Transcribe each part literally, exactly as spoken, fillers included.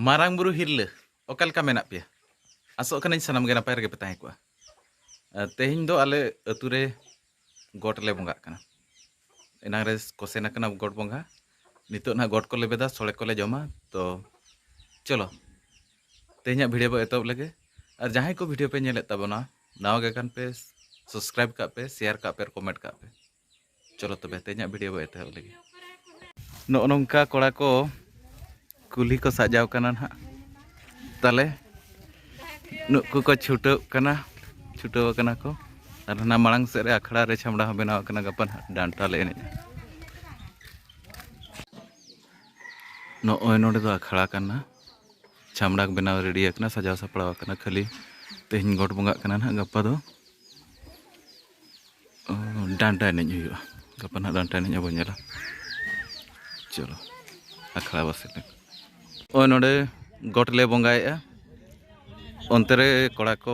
ᱢᱟᱨᱟᱝ ᱵᱩᱨᱩ ᱦᱤᱨᱞᱟᱹ, ᱚᱠᱟ ᱞᱮᱠᱟ ᱢᱮᱱᱟᱜ ᱯᱮᱭᱟ? ᱟᱥᱚᱜ ᱠᱟᱹᱱᱟᱹᱧ ᱥᱟᱱᱟᱢ ᱜᱮ ᱱᱟᱯᱟᱭ ᱨᱮᱜᱮ ᱯᱮ ᱛᱟᱦᱮᱸ ᱠᱚᱜᱼᱟ᱾ ᱟᱨ ᱛᱮᱦᱮᱧ ᱫᱚ ᱟᱞᱮ ᱟᱹᱛᱩ ᱨᱮ ᱜᱚᱴ ᱞᱮ ᱵᱚᱸᱜᱟᱜ ᱠᱟᱱᱟ᱾ ᱮᱱᱟᱝ ᱨᱮ ᱠᱚᱥᱮᱱ ᱟᱠᱟᱱᱟ ᱜᱚᱴ ᱵᱚᱸᱜᱟ᱾ ᱱᱤᱛᱚᱜ ᱱᱟᱦᱟᱜ ᱜᱚᱴ ᱠᱚ ᱞᱮᱵᱮᱫᱟ, ᱥᱚᱲᱮ ᱠᱚᱞᱮ ᱡᱚᱢᱟ᱾ ᱛᱚ ᱪᱚᱞᱚ, ᱛᱮᱦᱮᱧᱟᱜ ᱵᱷᱤᱰᱤᱭᱳ ᱵᱚ ᱮᱛᱚᱦᱚᱵ ᱞᱮᱜᱮ᱾ ᱟᱨ ᱡᱟᱦᱟᱸᱭ ᱠᱚ ᱵᱷᱤᱰᱤᱭᱳ ᱯᱮ ᱧᱮᱞᱮᱫ ᱛᱟᱵᱚᱱᱟ, ᱱᱟᱣᱟ ᱜᱮ ᱠᱟᱱ ᱯᱮ, ᱥᱟᱵᱥᱠᱨᱟᱭᱤᱵ ᱠᱟᱜ ᱯᱮ, ᱥᱮᱭᱟᱨ ᱠᱟᱜ ᱯᱮ ᱟᱨ ᱠᱚᱢᱮᱱᱴ ᱠᱟᱜ ᱯᱮ᱾ ᱪᱚᱞᱚ ᱛᱚᱵᱮ, ᱛᱮᱦᱮᱧᱟᱜ ᱵᱷᱤᱰᱤᱭᱳ ᱵᱚ ᱮᱛᱚᱦᱚᱵ ᱞᱮᱜᱮ᱾ ᱱᱚᱜᱼᱚ ᱱᱚᱝᱠᱟ ᱠᱚᱲᱟ ᱠᱚ ᱠᱩᱞᱦᱤ ᱠᱚ ᱥᱟᱡᱟᱣ ᱠᱟᱱᱟ ᱱᱟᱦᱟᱜ᱾ ᱛᱟᱞᱮ ᱱᱩᱠᱩ ᱠᱚ ᱪᱷᱩᱴᱟᱹᱣ ᱠᱟᱱᱟ, ᱪᱷᱩᱴᱟᱹᱣ ᱠᱟᱱᱟ ᱠᱚ᱾ ᱟᱨ ᱦᱟᱱᱟ ᱢᱟᱲᱟᱝ ᱥᱮᱫ ᱨᱮ ᱟᱠᱷᱲᱟ ᱨᱮ ᱪᱷᱟᱢᱰᱟ ᱦᱚᱸ ᱵᱮᱱᱟᱣ ᱠᱟᱱᱟ, ᱜᱟᱯᱟ ᱱᱟᱦᱟᱜ ᱰᱟᱱᱴᱟ ᱞᱮ ᱮᱱᱮᱡᱼᱟ᱾ ᱱᱚᱜᱼᱚᱭ ᱱᱚᱰᱮ ᱫᱚ ᱟᱠᱷᱲᱟ ᱠᱟᱱᱟ, ᱪᱷᱟᱢᱰᱟ ᱵᱮᱱᱟᱣ ᱨᱮᱰᱤ ᱟᱠᱟᱱᱟ, ᱥᱟᱡᱟᱣ ᱥᱟᱯᱲᱟᱣ ᱟᱠᱟᱱᱟ, ᱠᱷᱟᱹᱞᱤ ᱛᱮᱦᱮᱧ ᱜᱚᱴ ᱵᱚᱸᱜᱟᱜ ᱠᱟᱱᱟ ᱱᱟᱦᱟᱜ᱾ ᱜᱟᱯᱟ ᱫᱚ ᱚ, ᱰᱟᱱᱴᱟ ᱮᱱᱮᱡ ᱦᱩᱭᱩᱜᱼᱟ᱾ ᱜᱟᱯᱟ ᱱᱟᱦᱟᱜ ᱰᱟᱱᱴᱟ ᱮᱱᱮᱡ ᱦᱚᱸᱵᱚᱱ ᱧᱮᱞᱟ᱾ ᱪᱚᱞᱚ, ᱟᱠᱷᱲᱟ ᱵᱚ ᱥᱮᱴᱮᱨ᱾ ᱱᱚᱜᱼᱚᱭ ᱱᱚᱰᱮ ᱜᱚᱴ ᱞᱮ ᱵᱚᱸᱜᱟᱭᱮᱫᱼᱟ᱾ ᱚᱱᱛᱮ ᱨᱮ ᱠᱚᱲᱟ ᱠᱚ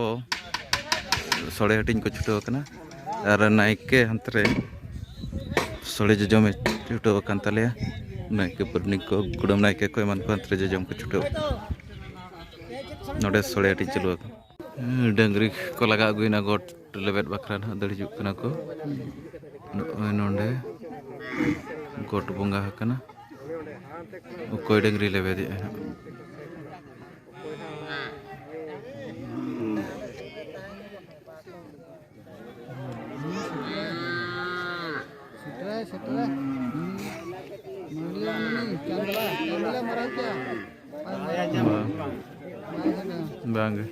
ᱥᱚᱲᱮ ᱦᱟᱹᱴᱤᱧ ᱠᱚ ᱪᱷᱩᱴᱟᱹᱣ ᱟᱠᱟᱱᱟ᱾ ᱟᱨ ᱱᱟᱭᱠᱮ ᱦᱟᱱᱛᱮ ᱨᱮ ᱥᱚᱲᱮ ᱡᱚᱡᱚᱢᱮ ᱪᱷᱩᱴᱟᱹᱣ ᱟᱠᱟᱱ ᱛᱟᱞᱮᱭᱟ᱾ ᱱᱟᱭᱠᱮ ᱯᱟᱨᱟᱱᱤᱠ ᱠᱚ, ᱠᱩᱰᱟᱹᱢ ᱱᱟᱭᱠᱮ ᱠᱚ ᱮᱢᱟᱱ ᱠᱚ ᱦᱟᱱᱛᱮ ᱨᱮ ᱡᱚᱡᱚᱢ ᱠᱚ ᱪᱷᱩᱴᱟᱹᱣ ᱟᱠᱟᱱᱟ᱾ ᱱᱚᱰᱮ ᱥᱚᱲᱮ ᱦᱟᱹᱴᱤᱧ ᱪᱟᱹᱞᱩ ᱟᱠᱟᱱᱟ᱾ ᱰᱟᱹᱝᱨᱤ ᱠᱚ ᱞᱟᱜᱟ ᱟᱹᱜᱩᱭᱮᱱᱟ ᱜᱚᱴ ᱞᱮᱵᱮᱫ ᱵᱟᱠᱷᱨᱟ ᱱᱟᱦᱟᱜ, ᱫᱟᱹᱲ ᱦᱤᱡᱩᱜ ᱠᱟᱱᱟ ᱠᱚ᱾ ᱱᱚᱜᱼᱚᱭ ᱱᱚᱰᱮ ᱜᱚᱴ ᱵᱚᱸᱜᱟ ᱟᱠᱟᱱᱟ᱾ ᱚᱠᱚᱭ ᱰᱟᱹᱝᱨᱤ ᱞᱮᱵᱮᱫᱮᱜᱼᱟᱭ ᱱᱟᱦᱟᱜ? ᱥᱮᱴᱮᱨᱟᱭ, ᱥᱮᱴᱮᱨᱟᱭ᱾ ᱢᱟᱹᱱᱰᱤᱭᱟ, ᱢᱟᱹᱱᱰᱤ, ᱪᱟᱸᱫᱽᱞᱟ, ᱪᱟᱸᱫᱽᱞᱟ ᱢᱟᱨᱟᱝ ᱠᱮᱭᱟ᱾ ᱵᱟᱝ᱾ ᱵᱟᱝ ᱜᱮ᱾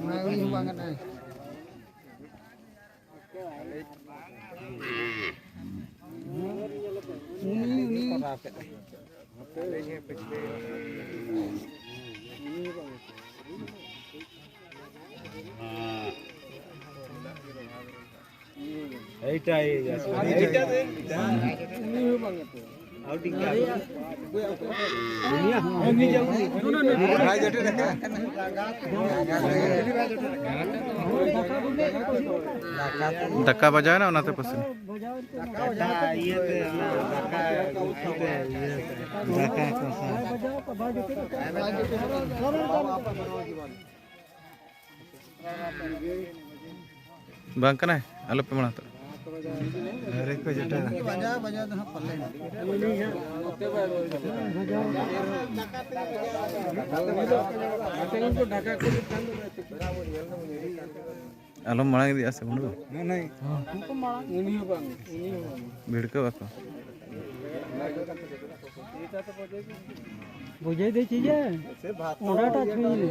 ᱚᱱᱟ ᱩᱱᱤ ᱦᱚᱸ ᱵᱟᱝ ᱠᱟᱱᱟᱭ᱾ ᱩᱱᱤ, ᱩᱱᱤ᱾ এইটাই আছে। এইটা দে। উনি বাংলাতে। Outing card. দুনিয়া। ᱫᱟᱠᱟ ᱵᱟᱡᱟᱣᱮᱱᱟ, ᱚᱱᱟᱛᱮ ᱯᱟᱥᱮ᱾ ᱫᱟᱠᱟ ᱤᱭᱟᱹᱛᱮ, ᱚᱱᱟ ᱫᱟᱠᱟ ᱩᱛᱩ ᱛᱮ, ᱤᱭᱟᱹᱛᱮ᱾ ᱫᱟᱠᱟ ᱠᱚ ᱥᱟᱶ᱾ ᱵᱟᱝ ᱠᱟᱱᱟᱭ, ᱟᱞᱚᱯᱮ ᱢᱟᱲᱟᱝ ᱦᱟᱛᱟᱲᱚᱜ᱾ ᱟᱨᱮ ᱠᱚ ᱡᱚᱴᱟᱣ᱾ ᱵᱟᱡᱟᱣ, ᱵᱟᱡᱟᱣ ᱫᱚ ᱦᱟᱸᱜ ᱯᱟᱞᱮ᱾ ᱟᱞᱚᱢ ᱢᱟᱲᱟᱝ ᱤᱫᱤᱜᱼᱟ ᱥᱮ ᱵᱟᱹᱱᱩᱜᱼᱟ? ᱩᱱᱤ ᱦᱚᱸ ᱵᱟᱝ, ᱩᱱᱤ ᱦᱚᱸ ᱵᱟᱝ᱾ ᱵᱷᱤᱲᱠᱟᱹᱣ ᱟᱠᱚ᱾ ᱵᱩᱡᱷᱟᱹᱣ ᱫᱚ ᱪᱮᱫ ᱡᱮ? ᱚᱱᱟᱴᱟᱜ ᱪᱷᱩᱭ ᱢᱮ᱾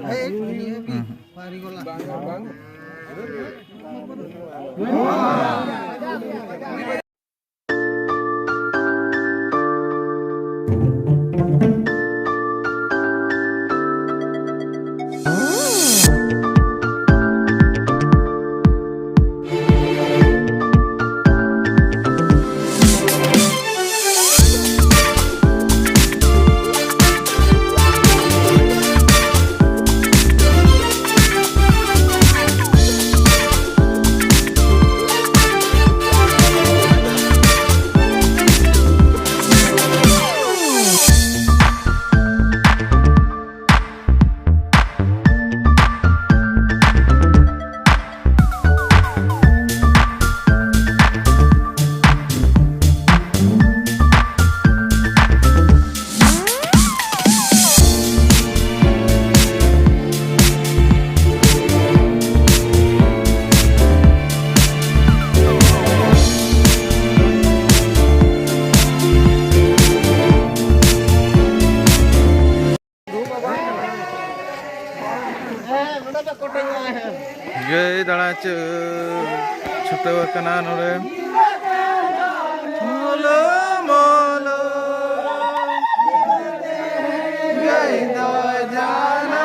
ᱦᱮᱸ, ᱦᱮᱸ᱾ ᱵᱟᱝ, ᱵᱟᱝ᱾ ᱜᱟᱹᱭ ᱫᱟᱬᱟ ᱪᱚ ᱪᱷᱩᱴᱟᱹᱣ ᱟᱠᱟᱱᱟ ᱱᱚᱰᱮ᱾ ᱢᱚᱞᱚ, ᱢᱚᱞᱚ᱾ ᱜᱟᱹᱭ ᱫᱚ ᱡᱟᱱᱟᱢ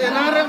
ᱮᱱᱟᱝ ᱨᱮ